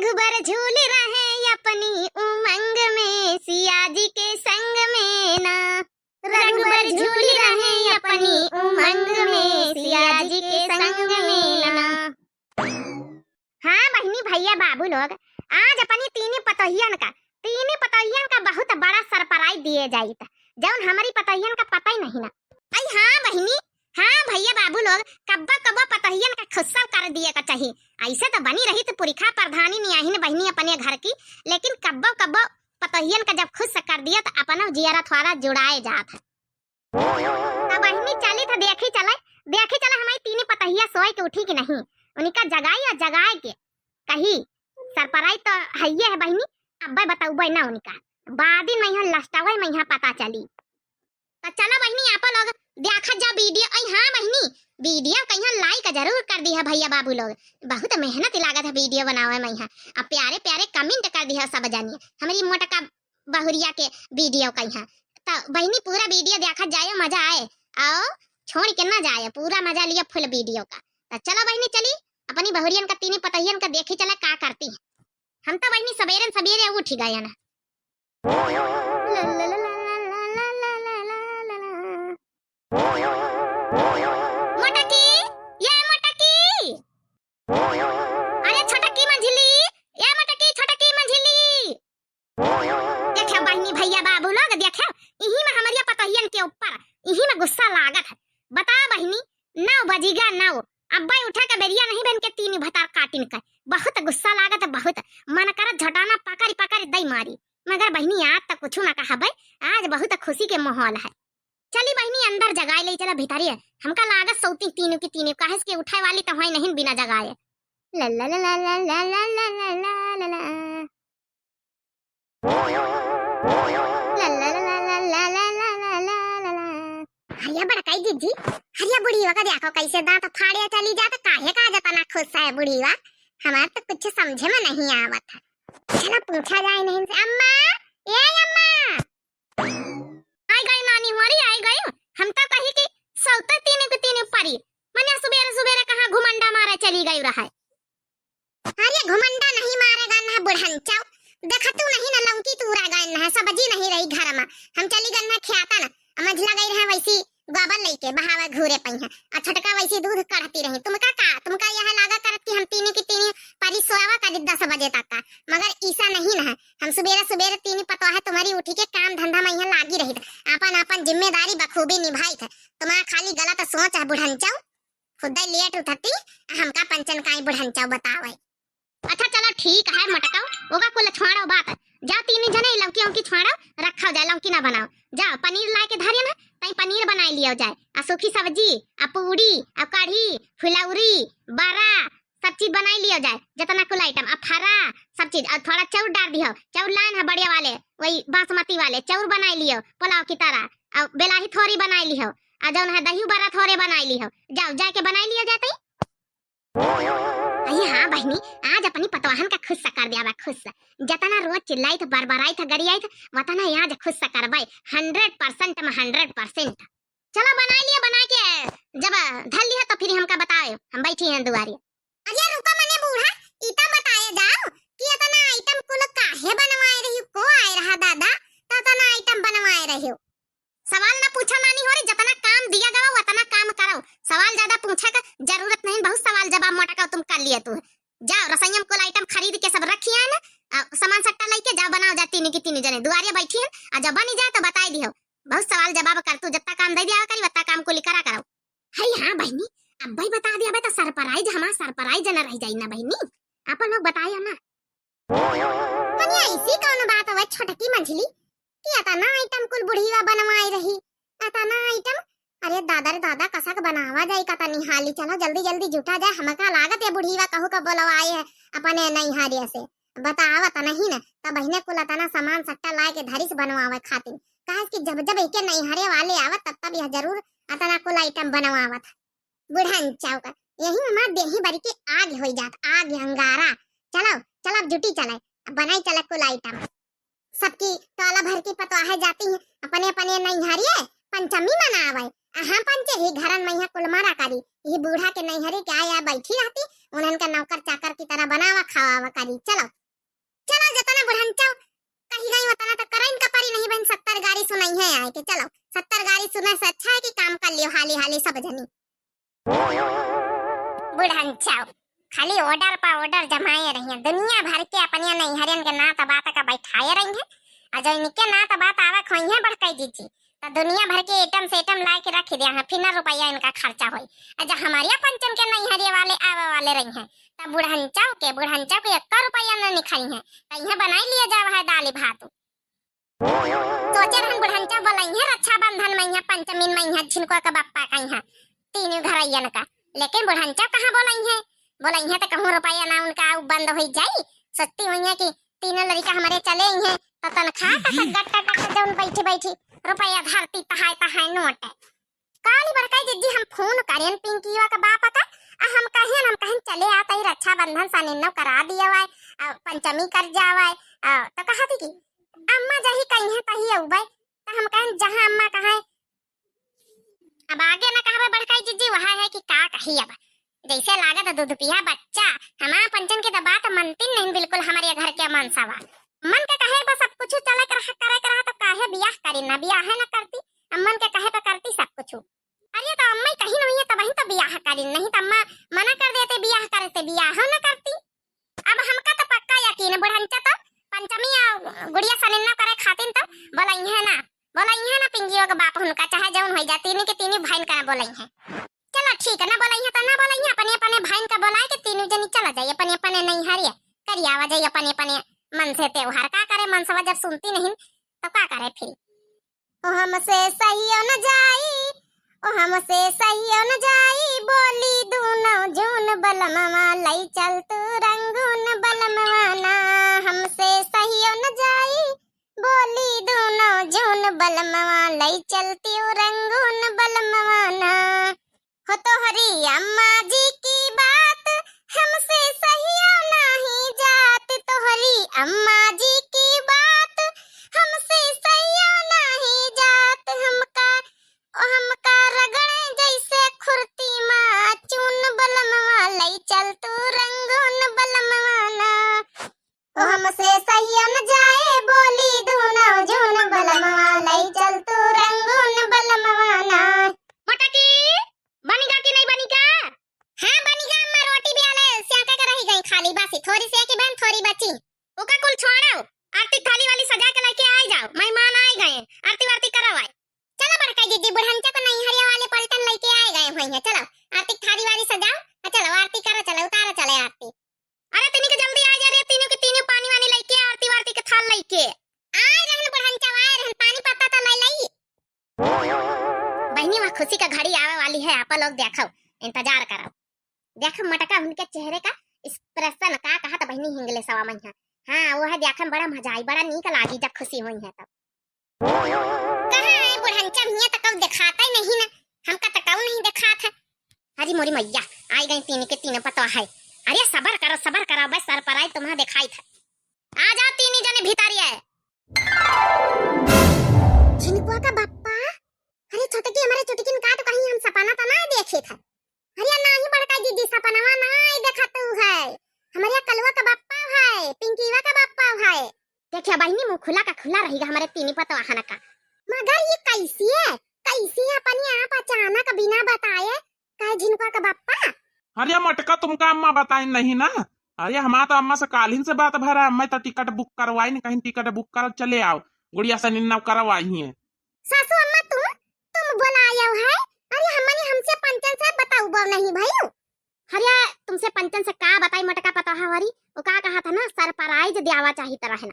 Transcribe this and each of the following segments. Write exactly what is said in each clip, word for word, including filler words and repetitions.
रघुबर झूल रहे अपनी उमंग में, सिया जी के संग में ना। रघुबर झूल रहे अपनी उमंग में, सिया जी के संग में ना। हाँ बहिनी, भैया, बाबू लोग, आज अपनी तीनी पतोहियन का, तीनी पतोहियन का बहुत बड़ा सरप्राइज दिए जाइत, जौन हमरी पतोहियन का पता ही नहीं ना। आई हाँ बहिनी, हाँ भैया, बाबू लोग, कब्बो कब्बो पतोहियन का खुस्सा कर दिए का चाही। ऐसे तो बनी रही तो पुरखा प्रधानी नियाहिन बहिनी अपने घर की, लेकिन कब्बो कब्बो पतोहियन का जब खुश कर दिया तो अपनो जियरा थोड़ा जुड़ाए जात है। तो बहिनी चली तो देखी चले, देखी चले हमारी तीनी पतोहिया सोए के उठी कि नहीं, उनका जगाई और जगाए के कही। सरप्राइज तो हइये है बहिनी, अब्बे बतौबे ना उनका, बादिन में यहाँ लस्टवे में यहाँ पता चली। तो चलो बहिनी, आप लोग देखत जा वीडियो। आई हाँ बहिनी, वीडियो कहीं लाइक जरूर कर दिहा भैया बाबू लोग, बहुत मेहनत लागत है वीडियो बनावे में यहाँ। अब प्यारे प्यारे कमेंट कर दिहा सब जानिए हमरी मोटका बहुरिया के वीडियो कहीं। तो बहिनी पूरा वीडियो देखत जायो, मजा आए, आओ छोड़ के ना जाए, पूरा मजा लियो फुल वीडियो का। तो चलो बहिनी चली, अपनी बहुरियन का तीनी पतोहियन का देखी चला का करती है। हम तो बहिनी सबेरे सबेरे उठ गए ना। मोटकी, ये मोटकी। अरे छोटकी मंझली, ये मोटकी, छोटकी मंझली। देखे बहिनी, भैया, बाबू लोग, देखे, इही में हमरिया पतोहियन के ऊपर, इही में गुस्सा लागत है। बता बहिनी, नौ बजिगा, नौ, अब्बे उठे के बेरिया नहीं बन के तीनी भतार काटिन के। बहुत गुस्सा लागत है, बहुत। मन करत झटाना पकड़ पकड़ दई मारी। मगर बहिनी, आज तक कुछ ना कहबे, आज बहुत खुशी के माहौल है। चली बहिनी, अंदर जगाए ले चला भीतरी है। हमका लागत सौती तीनों की तीनों, काहे से कि उठाए वाली तो होए नहीं बिना जगाए। ला ला ला ला। ला ला ला ला ला ला। हरिया बड़काई जीजी, हरिया बुढ़िया का देखो कैसे दांत फाड़े चली जात, काहे का जतना खुश है बुढ़िया, हमार तो कुछ समझे में नहीं आवत है। चला पूछा जाए नहीं से, अम्मा, ए अम्मा। आई गई नानी हुआरी, आई गई। हम तो कही कि सौते तीन के तीन परी, मने सुबेरे सुबेरे कहाँ घुमंडा मारे चली गई रहा है। अरे घुमंडा नहीं मारे गन है बुढ़ंचौ, देखतू नहीं ना लौकी तूरा गन है, सब्जी नहीं रही घर में, हम चली गन है ख्याता ना, आ मंझला गई रहे वैसी गोबर लेके बहावे घूरे पई है, आ छोटका वैसी दूध कढ़ती रही। तुमका का, तुमका यह लागा करत कि हम तीनी की तीनी परी सोयावा करी दस बजे तक का, मगर ईसा नहीं ना है। हम सुबेरे सुबेरे तीनी पतोह तुम्हारी उठी के काम धंधा में यहाँ लागी रही थे, आपन आपन जिम्मेदारी बखूबी निभाई थे। तुम्हारा खाली गलत सोच है बुढ़ंचौ, खुद ही लेट उठती, हमका पंचन काई बुढ़ंचौ बतावे। अच्छा चला ठीक है मटकाओ, ओका कुल छोड़ो बात। जा तीन जने लौकी औकी छोड़ो, रखो जाए, लौकी ना बनाओ। जा पनीर लाए के धरे ना, तई पनीर बनाई लियो जाए, आ सूखी सब्जी, आ पूड़ी, आ कढ़ी, फुलौरी, बड़ा, सब चीज बनाई लियो जाए, जितना कुल आइटम, आ फरा, सब चीज, और थोड़ा चाउर डाल दियो, चाउर लाइन है बढ़िया वाले, वही बासमती वाले चाउर बनाई लियो पुलाव की तरह, और बेलाही थोड़ी बनाई लियो, आ जौन है दही बड़ा थोड़े बनाई लियो, जाओ जाके बनाई लियो जाते। अरे हाँ बहिनी, आज अपनी पतवाहन का खुश कर दिया बा, खुश। जतना रोज चिल्लाई थ, बरबराई थ, गरियाई थ, वतना आज खुश करबे, हंड्रेड परसेंट में हंड्रेड परसेंट। चला बनाई लिया, बनाई के जब धर लिया तो फिर हमका बताए, हम बैठी हैं दुआरे। अरे रुका मने बूढ़ा, ई तो बताए जाओ कि इतना आइटम कुल काहे बनवाए रही, को आए रहा दादा, तो इतना आइटम बनवाए रही हो। सवाल ना पूछो नानी हुआरी, जितना काम दिया गवा उतना काम करो, सवाल ज्यादा पूछे का जरूरत नहीं, बहुत सवाल जवाब मोटका तुम कर लिए तू। जाओ रसोई में कुल आइटम खरीद के सब रखी है ना, आ, सामान सट्टा लेके जाओ, बनाओ जा तीनी की तीनी जने दुआरे बैठी है, आ जब बनी जाए तो बताई दियो। बहुत सवाल जवाब कर तू, जितना काम दे दिया करी उतना काम कुल करा करो। हई हाँ बहिनी, अब भाई बता दिया बे तो सरप्राइज, हमार सरप्राइज न रह जाई ना बहिनी, आप लोग बतायो ना। मने ऐसी कौन बात हुआ छोटकी मंझली कि इतना आइटम कुल बुढ़ीवा बनवाए रही, इतना आइटम। अरे दादा रे दादा, कसक बनावा जाए कतनी हाली, चलो जल्दी जल्दी जुटा जाए, हमका लागत है बुढ़ीवा कहू का बोलवाए है अपने नैहरिया से। बतावत नहीं न, तब बहिने कुल अतना सामान सट्टा लाए के धरिस बनवावे खातिर। काहे कि जब जब एके नैहरे वाले आवत, तब तब यह जरूर अतना कुल आइटम बनवावत। बुढ़न चौक, यही में मार देही बरी के आग होई जात, आग अंगारा। चलो, चलो अब जुटी चले, अब बनाई चले कुल आइटम। सबकी टोला भर की पतवाहे जाती हैं अपने अपने नैहरिए पंचमी मनावे। अहाँ पंचे ही घरन में यहाँ कुल मारा करी, ये बूढ़ा के नैहरे के आया बैठी रहती, उन्हन का नौकर चाकर की तरह बनावा खावावा करी। चलो, चलो, जतना बुढ़ंचव कही गई उतना तो करइन का परी, नहीं बहिन, सत्तर गारी सुनइहैं आए के। चलो, सत्तर गारी सुने से अच्छा है कि काम कर लियो हाली हाली सब जनी। बुढ़ंचव खाली order पर order जमाए रहिहैं, दुनिया भर के अपनिया नैहरियन के नात बात का बैठाए रहिहैं, और जो इनके नात बात आवक होइहैं बड़कई जीजी, तो दुनिया भर के item से item लाए के रख दिया है, फिर ना रुपया इनका खर्चा होई। आ जब हमारिया पंचन के नैहरिया वाले आवे वाले रहिहैं, तब बुढ़ंचव के, बुढ़ंचव के एक्को रुपया न निखइहैं, तो इहाँ बनाई लिया जावा है दाली भात। सोचे रहन बुढ़ंचव बोलइहैं रक्षाबंधन मइहाँ, पंचमी मइहाँ, झिनकुआ का बप्पा कइहाँ, तीनों घरइयन का, लेकिन बुढ़ंचव कहाँ बोलइहैं? बोलइहैं तो कहूँ रुपया ना उनका उ बंद होई जाई। सोचती होइहैं कि तीनों लड़िका हमारे चले अइहैं, तो तनख्वाह का सगट टटक जौन बैठी बैठी रुपया धरती तहाय तहाय नोट। काली बड़काई जिज्जी हम फोन करेन पिंकिया का बाप का, आ हम कहेन, हम कहेन चले आ तई रक्षाबंधन सनिन्नो करा दिया वाय, आ पंचमी कर जावाय, आ तो कहा थी कि अम्मा जही कहिहैं तही अउबे, तो हम कहेन जहाँ अम्मा कहें। अब आगे न कहबे बड़काई जिज्जी, वह है कि का कही अब, जैसे लागत है दूध पिया बच्चा। हमार पंचन के तो बात मनती नहीं बिल्कुल, हमारे घर के मनसवा। मन के कहे बस सब कुछ चले के रहा, करे के रहा, तो काहे बियाह करी ना, बियाह है ना करती, अम्मन के कहे पे करती सब कुछ। अरे तो अम्मा ही कही नहीं है, तब ही तो बियाह करी, नहीं तो अम्मा मना कर देते बियाह करते, बियाह हो ना करती। अब हमका तो पक्का यकीन है, बुढ़ंचा तो पंचमी आ गुड़िया सनिन्ना करे खातिन तो बोलइहैं ना, बोलइहैं ना पिंगियो के बाप हुनका, चाहे जौन होई जा, तीनी के तीनी भाइन का ना बोलइहैं। चलो ठीक है, ना बोलइहैं तो ना बोलइहैं, अपने अपने भाइन का बोलाए के तीनों जनी चला जाई अपने अपने नैहरिया, करी आवा जाई अपने अपने मन से त्योहार। का करे मनसवा जब सुनती नहीं तो का करे फिर। ओ हमसे सहियो न जाई, ओ हमसे सहियो न जाई, बोली दूनो जून बलमवा, लई चल तू रंगून बलमवा ना। हमसे सहियो न जाई, बोली दूनो जून बलमवा, लई चल तू रंगून बलमवा ना। हो तोहरी अम्मा जी की बात हमसे सहियो नाही जात, तोहरी अम्मा जी की बात हमसे सहियो नाही जात। हमका, ओ हमका रगड़े जैसे खुरती मा चून, बलमवा लई चल तू रंगून बलमवा ना। ओ हमसे सहियो न जाए, बोली दूनो जून बलमवा, लई चल तू रंगून बलमवा ना। मोटकी, बनिगा कि नहीं बनिगा? हाँ बनिगा अम्मा, रोटी भी आले सेके के रही गई खाली, बस थोड़ी सेकी बहन, थोड़ी बची। उका कुल छोड़ो, आरती थाली वाली सजा के लेके आई जाओ, मेहमान आए गए, आरती वारती करवाए। चलो बड़का दीदी, बुढ़ंचा को नैहरिया वाले पलटन लेके आए गए हुए हैं, चलो आरती थाली वाली सजाओ, हाँ, चलो आरती करो, चलो उतारो, चले आरती। अरे तीनी के जल्दी आ जा रे, तीनों के तीनों पानी वानी लइके, आरती वारती के थाल लइके। आए रहन बुढ़ंचा, आए रहन, पानी पत्ता तो ले लई। बहिनी, वह खुशी का घड़ी आवे वाली है, आपा लोग देखो, इंतजार करो। देखो मटका उनके चेहरे का expression, का कहा था बहिनी हिंगले सवा मइहाँ। हाँ, वो है, देखे में बड़ा मजा आई, बड़ा नीक लागी जब खुशी होई है तब। कहाँ है बुढ़ंचा, हियाँ तो कऊ देखाता ही नहीं ना, हमका तो कऊ नहीं देखात है। अरे मोरी मैया, आई गई तीन के तीन पतवा है। अरे सबर करो, सबर करो, बस सरप्राइज तुम्हें देखाई था। आ जाओ तीन जने भीतर ये। झिनकुआ का बप्पा, अरे छोटकी, हमारे चुटकिन काट कहीं हम सपना तो ना देखे था। अरे नाही बड़का दीदी, सपनवा नाही देखत है। हमरे कलुआ का बप्पा है, पिंकीवा का बप्पा है। देखिया बहिनी, मुँह खुला का खुला रहेगा हमरे तीनी पतवाहन का। मगर ये कैसी है, कैसी है अपने आप अचानक बिना बताए कहे झिनकुआ का बप्पा? अरे मटका, तुमका अम्मा बताइन नहीं ना? अरे हमार तो अम्मा से कालिन से बात भरा, अम्मा तो टिकट बुक करवाइन, कहीं टिकट बुक कर चले आओ, गुड़िया सनिन्ना करवाई है। सासू अम्मा तुम, तुम बोलायो है? अरे हमने हमसे पंचन से बताऊ बो नहीं भाई। अरे तुमसे पंचन से का बताई मोटका पतोहा हरी, वो का कहा था ना, सरप्राइज द्यावा चाहित रहे ना।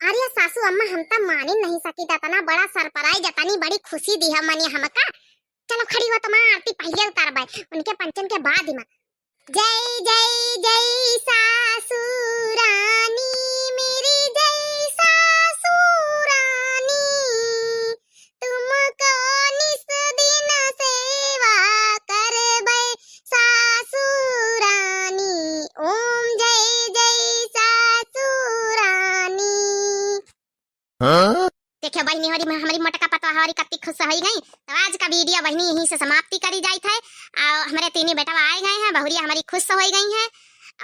अरे सासू अम्मा हम तो मानिन नहीं सकी था, इतना बड़ा सरप्राइज, इतनी बड़ी खुशी दी है मने हमका। चलो खड़ी हो, तुम्हार आरती पहिले उतारबे, उनके पंचन के बाद में। जय जय जय सासू रानी, मेरी जय सासू रानी, तुमको निस दिन सेवा करबै सासू रानी, ओम जय जय सासू रानी। हाँ? देखे तो बहिनी, हमारी, हमारी मोटका पतोह हमारी कत्ती खुश होई गई। तो आज का वीडियो बहिनी यहीं से समाप्ति करी जाइत है। और हमारे तीनी बेटवा आए गए हैं, बहुरिया हमारी खुश होई गई हैं।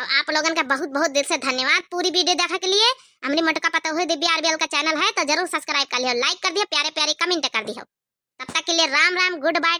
और आप लोगन का बहुत बहुत दिल से धन्यवाद पूरी वीडियो देखा के लिए। हमारी मोटका पतोह दिव्या आरबीएल का चैनल है, तो जरूर सब्सक्राइब कर लियो, लाइक कर दियो, प्यारे प्यारे कमेंट कर दियो। तब तक के लिए राम राम, गुड बाय,